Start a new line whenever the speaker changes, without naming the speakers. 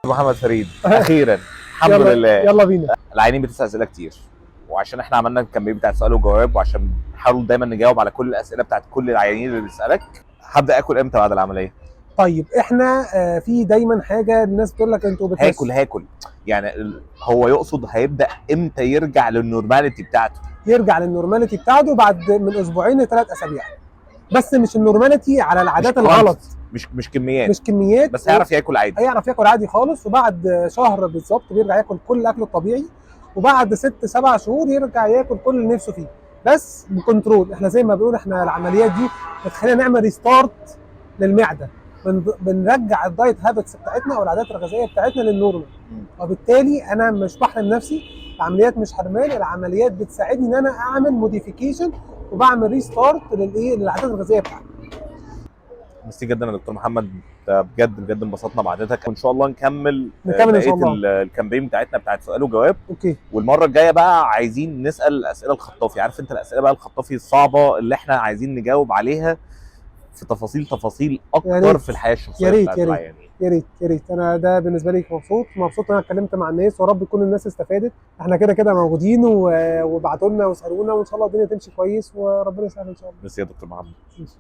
محمد فريد، اخيرا الحمد
يلا
لله.
يلا بينا.
العيانين بتسال اسئلة كتير، وعشان احنا عملنا ال campaign بتاع سؤال وجواب، وعشان نحاول دايما نجاوب على كل الاسئلة بتاعت كل العيانين اللي بيسالك، هبدا اكل امتى بعد العملية؟
طيب احنا في دايما حاجة الناس بتقول لك انتوا بتمشوا.
هاكل يعني هو يقصد هيبدا امتى يرجع لل normality بتاعته؟
يرجع لل normality بتاعته بعد من اسبوعين ل3 اسابيع، بس مش ال normality على العادات
مش
الغلط.
quantity، مش كميات.
مش كميات.
بس هيعرف ياكل عادي.
هيعرف ياكل عادي خالص، وبعد شهر بالظبط بيرجع ياكل كل اكله الطبيعي، وبعد 6 7 شهور يرجع ياكل كل اللي نفسه فيه، بس ب control. احنا زي ما بنقول، احنا العمليات دي بتخلينا نعمل restart للمعده، بنرجع ال diet habits بتاعتنا او العادات الغذائية بتاعتنا لل normal. وبالتالي انا مش بحرم نفسي، العمليات مش حرمان، العمليات بتساعدني ان انا اعمل modification وبعمل restart للايه؟ للعادات الغذائية بتاعتي.
ميرسي جدا يا دكتور محمد، ده بجد بجد انبسطنا بقعدتك، وان شاء الله نكمل
نكمل إن شاء
بقية
الله.
ال campaign بتاعتنا بتاعت سؤال وجواب.
okay.
والمرة الجاية بقى عايزين نسال الاسئلة الخطافي، عارف انت الاسئلة بقى الخطافي الصعبة اللي احنا عايزين نجاوب عليها في تفاصيل تفاصيل اكتر
ريت.
في الحياة الشخصية
يا ريت،
بتاعت
يا ريت.
العيانين.
يا ريت يا ريت. انا ده بالنسبة لي مبسوط مبسوط ان انا اتكلمت مع الناس، ويا رب يكون الناس استفادت. احنا كده كده موجودين، وابعتوا لنا واسالونا، وان شاء الله الدنيا تمشي كويس وربنا يسهل ان شاء الله.
ميرسي يا دكتور محمد.
ماشي.